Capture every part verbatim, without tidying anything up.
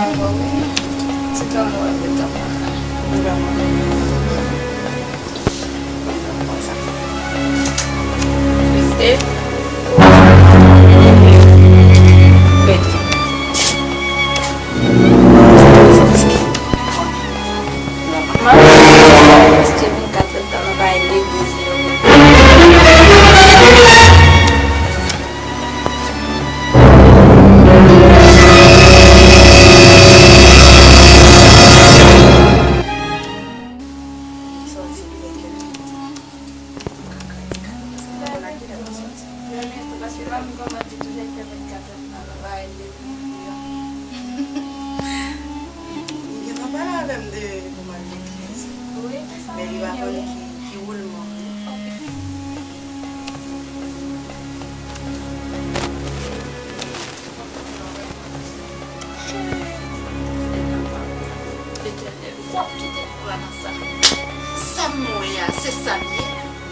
Ti tan mwen, ti tan mwen. Mwen pa mwen. Mwen pa mwen sa. Viste. Bèt. Mwen pa mwen. Viste vennkat èdtan, mwen pa legliz yo. Li gentan pale avè m de pou m al legliz. Wi, se sa. Men li pa konn ki, ki wòl m an. Etènèl, w ap kite m pran nan sa. Sa m wè a, se sa l ye.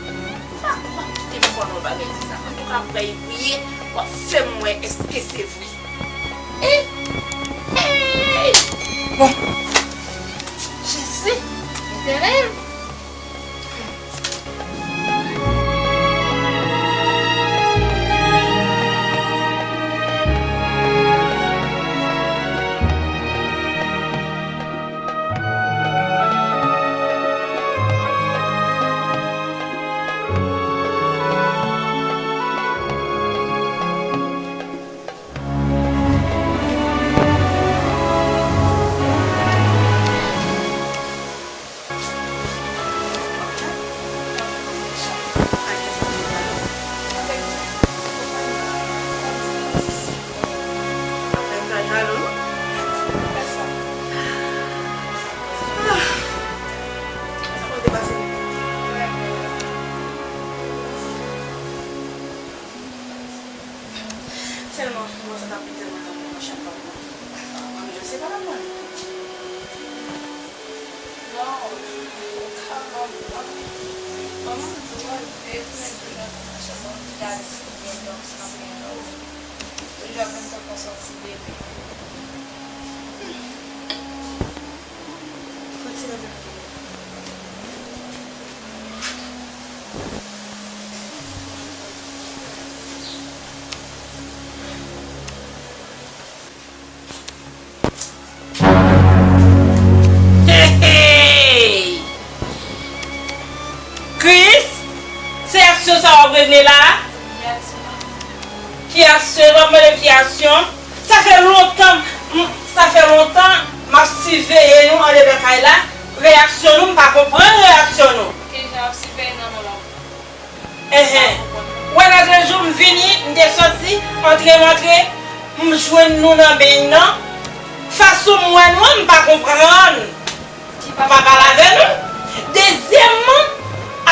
W ap, w ap kite m pran nan bagay sa. Antouka, m pral priye, w ap fè m wè èske se vre. Ey! Ey! Bon. Jezi! Etènèl! Sèlman, mwen sa t ap pi tèlman tankou nan chanm pa m nan. Mwen menm, se pa la mwen. Non, ou ka ban m, ban m, ban m dwòl de fenèt nan chanm pa m, gade si gen lòm, si gen lòm. Toujou ap vin tankou yon sòti bebe. Fò ti leve. Hey, hey! Chris, se aksyon sa w ap regle la a? Ki aksyon? W ap mande m ki aksyon? Sa fè lontan, m, sa fè lontan m ap siveye nou andedan kay la. Reyaksyon nou, m pa konprann reyaksyon nou. Kijan w ap siveye nan non la? Enhen. Ou wè lòt jou m vini, m te sòti, antre m antre, m jwenn nou nan beny nan. Fason m wè nou an, m pa konprann. Ou pa pale avè nou. Dezyèmman,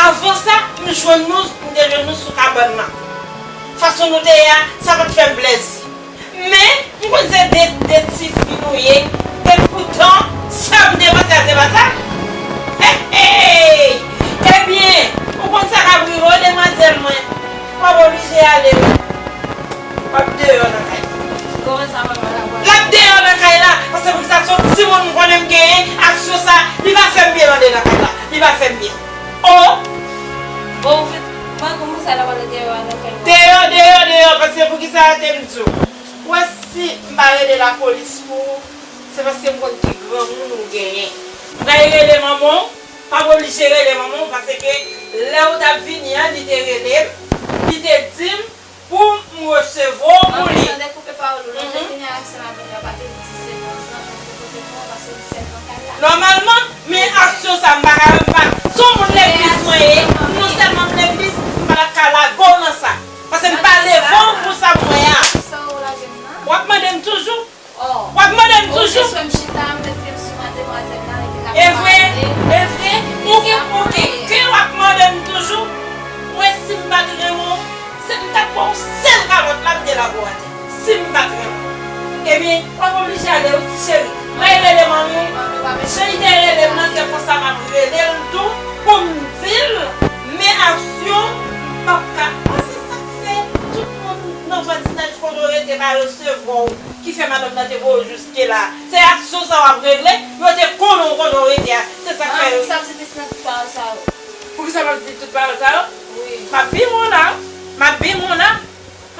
avan sa, m jwenn nou, m te jwenn nou sou kabann nan. Fason nou te ye a, sa pa t fè m plèzi. Men, m konn se de, de tifi nou ye. Epoutan, sa m te panse a, se pa sa. Hey, hey! Ebyen, ou konn sa k ap rive w, demwazèl mwen. W ap oblije ale, wi. W ap deyò nan kay la. Kòman sa, papa, la, papa? L ap deyò nan kay la, paske pou ki sa, se yon timoun m konnen m genyen, aksyon sa, li pa fè m byen anndan nan kay la. Li pa fè m byen. O! Bon, ou fè, mwen, kòman sa, l ap ale deyò a nan kay la? Deyò, deyò, deyò, paske pou ki sa, te m di w. Ou wè, si m pa rele lapolis pou ou, se paske m konn ki granmoun ou genyen. M pral rele manman w, pa oblije rele manman w, paske lè ou t ap vini an, li te rele m, li te di m, pou m resevwa w pou li. Manmi, san dekoupe pawòl ou, lè m te vini ak sè m ap vini an, pa te di se bon zanmi m te pote pou mwen, paske li sèl nan kay la. Nòmalman, men aksyon sa, m pa ka, m pa, se yon moun legliz mwen ye, non sèlman m legliz, m pa t ap ka lage w nan sa. Paske m pa leve w pou sa m wè a. Sa w lage m nan? W ap mande m toujou. W ap mande m toujou. Ou te swe m chita, m met pye m sou mademwazèl la, epi l ap pale. E vre, e vre. Ou gen, ou gen, ke w ap mande m toujou. Mwen, si m pa t renmen w, se m t ap ba w sèl kalòt la, m te lage w atè. Si m pa t renmen w. Ebyen, w ap oblije ale wi, ti cheri. Mwen rele manmi w. Jan li te rele m nan, se konsa m ap rele l tou pou m di l, men aksyon, m p ap ka. Mwen, se sa k fè tout moun nan vwazinaj kote w rete pa resevwa w. Ki fè madanm nan te voye w jiske la. Se aksyon sa w ap regle, yo te konnen w kote w rete a. Se sa k fè. Ah, pou sa m site nan tout pawòl sa yo. Poukisa m ap di tout pawòl sa yo? Wi. M ap bime w la. M ap bime w la.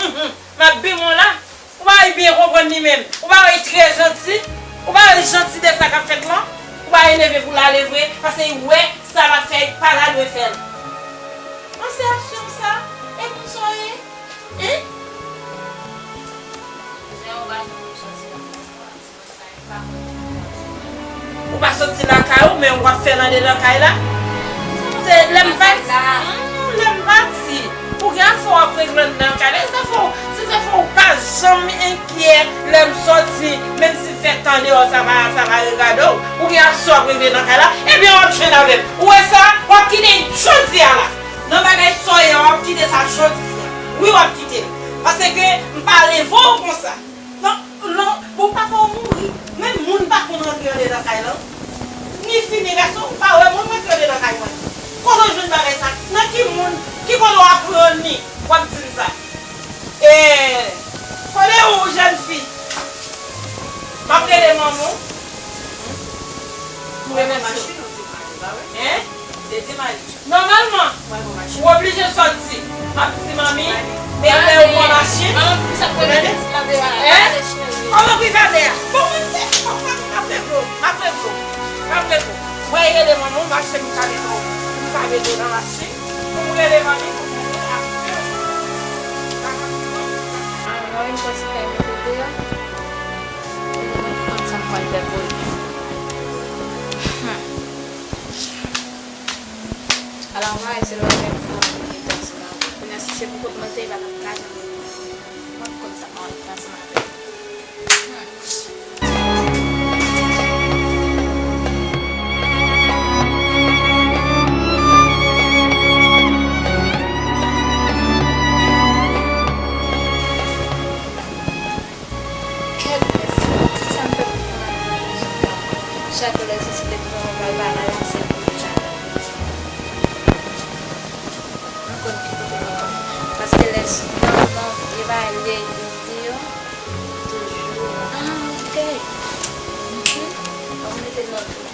M ap bime w la. Ou pa wè l byen konprann li menm. Ou pa wè l trè janti. Ou pa wè l janti de sa k ap fèt lan. Ou pa wè l leve pou l ale vre, paske l wè sa l ap fè, l pa ta dwe fè l. An se aksyon sa, e konsa w ye? Hein? Ou pa soti lakay ou, men w ap fè l andedan kay la. Se lè m pati. Hmm, lè m pati. Ou gen afè w ap regle anndan kay la. Se zafè w, se zafè w pa janm enkyè lè m soti. Menm si l fè tan deyò, sa pa, sa pa regade w. Ou gen afè w ap regle nan kay la. Ebyen, w ap jwenn avè m. Ou wè sa? W ap kite l jodi a la. Nan bagay sa w ye a, w ap kite sa jodi a. Wi, w ap kite l. Paske m pa leve w konsa. Non, non, bon, papa w mouri. Menm moun pa konn rantre andedan kay lan. Ni fi, ni gason, ou pa wè moun rantre andedan kay mwen. Kote w jwenn bagay sa? Nan ki moun, ki kote w aprann li? W ap di m sa. E, kote ou, jèn fi? M ap rele manman w. M renmen machin. Hein? Nòmalman, ou oblije sòti. M ap di manmi, men lè ou pran machin. Hein? Kòman prive a? Bon, mwen te, m ap regle w, m ap regle w, m ap regle w. Mwen rele manmi, m mache, m ka mete w, m ka mete w nan machin. Pou m rele manmi, pou m rele apre. Mwen menm, kòm si kay mete deyò, mwen konn sa m pral fè pou li. Hmm. Ala w pa wè se lè w fè yon fanm ki te ansanm avè l. Kounye a, si se pou kont mwen l te ye, pa t ap ka janm. Mwen konn sa mwen te ansanm avè l. Kèt, mèsi. Tout sa m fè pou fanm nan, chak lè se, se te pou fanm nan, bay bagay la, se pou sa. Mwen konn ki kote mwen konn. Paske lè s-, nan, nan, e pa lè, lè deyò, toujou. Ah, ok. Mhm. Donk, mete nan tou.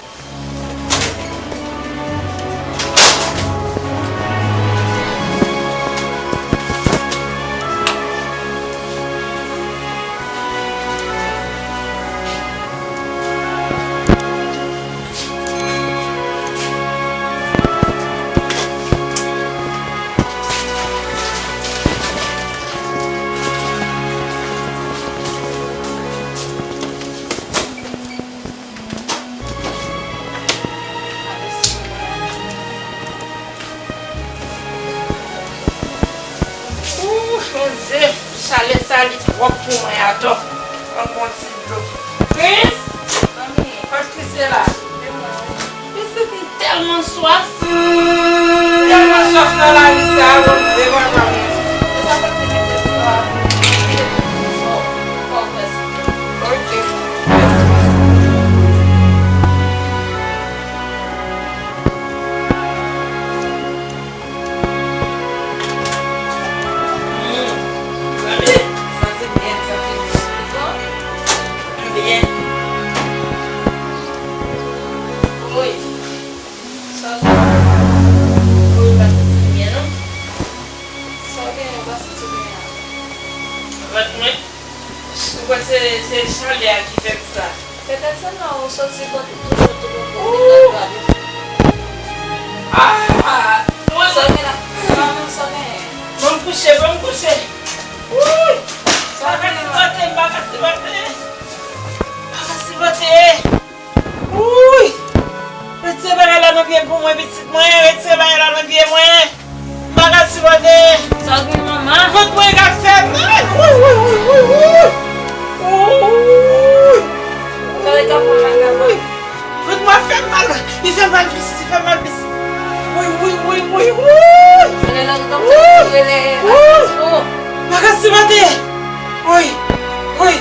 Ooh, Bondye, chalè sa li twòp pou mwen atò. Pran yon ti dlo. Chris? Mami. Kot Chris ye la? Se mwen, wi. Pitit, m tèlman swaf. M tèlman swaf nan lari sa, Bondye, papa m. Se sa fè m te mete dlo a pou mwen. Fò, fò w fè sa. Ok. Mèsi. Hmm. Santi, santi byen, santi byen. Byen. Wi. Sa w gen? Wi, pa santi byen, non. Sa w gen, pa santi byen. Vant mwen. Ou kwè se, se chalè a ki fè m sa? Petèt se lè w soti kote, tou soti kote, ou te nan dwa. Ah! Mwen sa gen la. Mwen menm sa gen. Ban m kouche, ban m kouche. Wouy! Sa gen la. M pa ka sipote, m pa ka sipote. M pa ka sipote. Wouy! Retire bagay la nan pye m pou mwen, pitit mwen. Retire bagay la nan pye mwen. M pa ka sipòte. Sa w gen, manman? Vant mwen ka fè mal. Wouy, wouy, wouy, wouy, wouy. Wouy. Sa w ka fè mal, manman? Vant mwen fè mal. Li fè mal, pitit, li fè mal, pitit. Wouy, wouy, wouy, wouy, wouy. Rele lòt doktè, rele. Wouy. M pa ka sipòte. Wouy, wouy.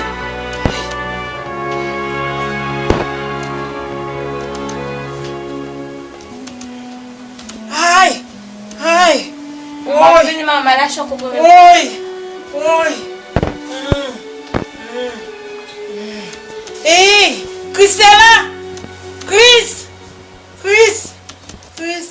Ay! Ay! Mwen vini, manman, la chòk ou pou mwen. Woy! Woy! Mm. Mm. Ey, Christella! Chris! Chris! Chris!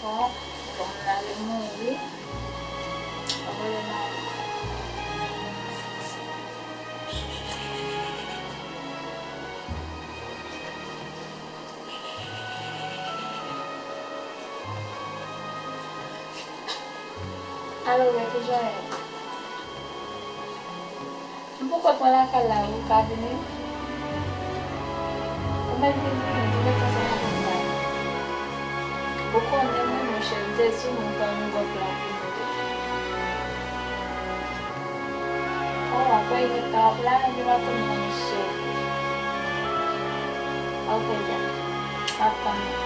Bon, bon, m lage mouri. Anvoye m ale. Alo, Rè, kijan w ye? M poko pran lakay la, ou ka vini? Ou mèt vin vini, ou mèt ansanm avèk mwen. Ou konnen mwen, monchè, m te di w mwen pral yon gòt la pou nou tou. Oh, apre inèdtan w ap la, epi w ap tann mwen, monchè. Ok, dja. M ap tann ou.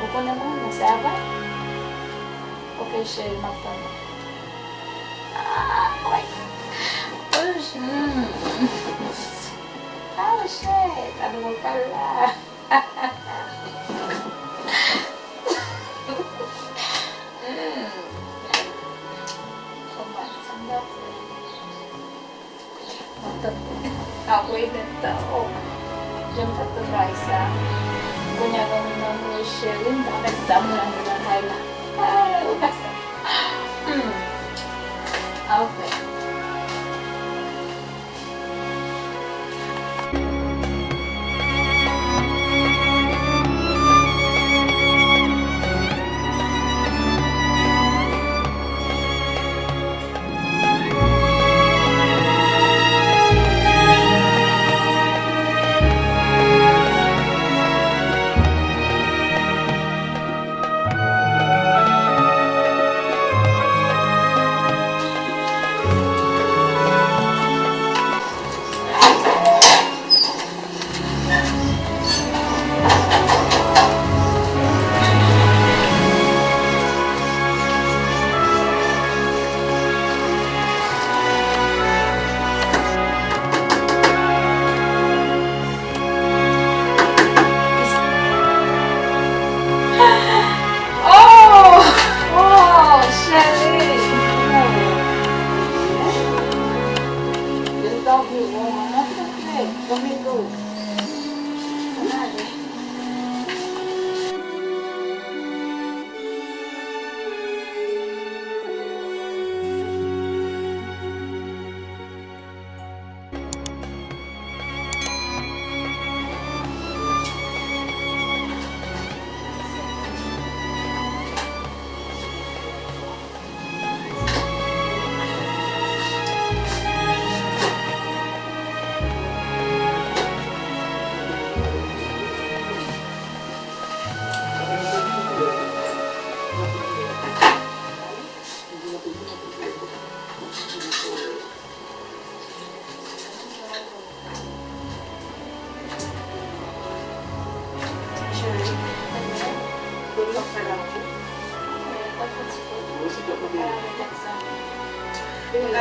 Ou konnen mwen, mwen se avan. Ok, cheri, m ap tann ou. Ah, wi. Oh, hmm. Ah, cheri, gade mwen pral la. Hmm. Kòman sa m ta fè? M ap tann ou. Apre inèdtan, oh, jan m t ap tann bagay sa. Kounye a, granmoun nan mouri, cheri, m ta fè sa, m rantre nan kay la. Ah, ou pa sa. Hmm. Anfen. Oh! Oh! Cheri! Yo t ap viv, bon, mwen, mwen, mwen, mwen, mwen, mwen, mwen, mwen, mwen,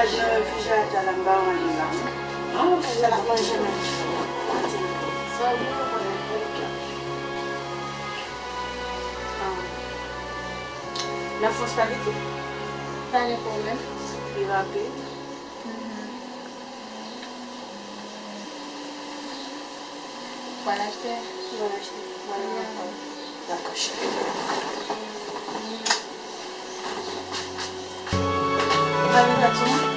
Bagaj nan refrijeratè la, m pa wè li la. Sa l ap manje menm. Nan fòs pa ditou. Pa gen pwoblèm. Li rapid. Mhm. Ou pral achte? Mwen achte. Mwen achte. Dakò, cheri. Mwen achte.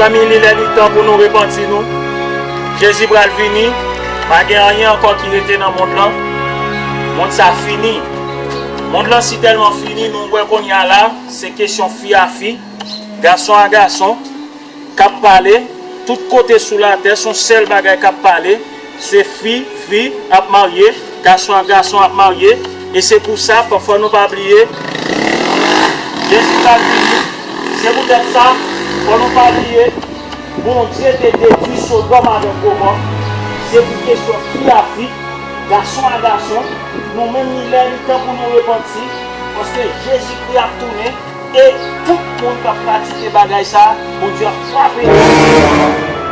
Mezanmi, li lè li tan pou nou repanti nou. Jezi pral vini. Pa gen anyen ankò ki rete nan mond lan. Mond sa fini. Mond lan si tèlman fini, nou wè kounye a la, se kesyon fi a fi, gason a gason k ap pale. Tout kote sou latè, se yon sèl bagay k ap pale, se fi, fi ap marye, gason ak gason ap marye. E se pou sa, fò, fò nou pa bliye, Jezi pral vini. Se poutèt sa, fò nou pa bliye, Bondye te detwi Sodòm avèk Gomò. Se pou kesyon fi a fi, gason a gason, nou menm li lè li tan pou nou repanti, paske Jezikri ap tounen. E tout moun k ap pratike bagay sa a, Bondye ap frape yo.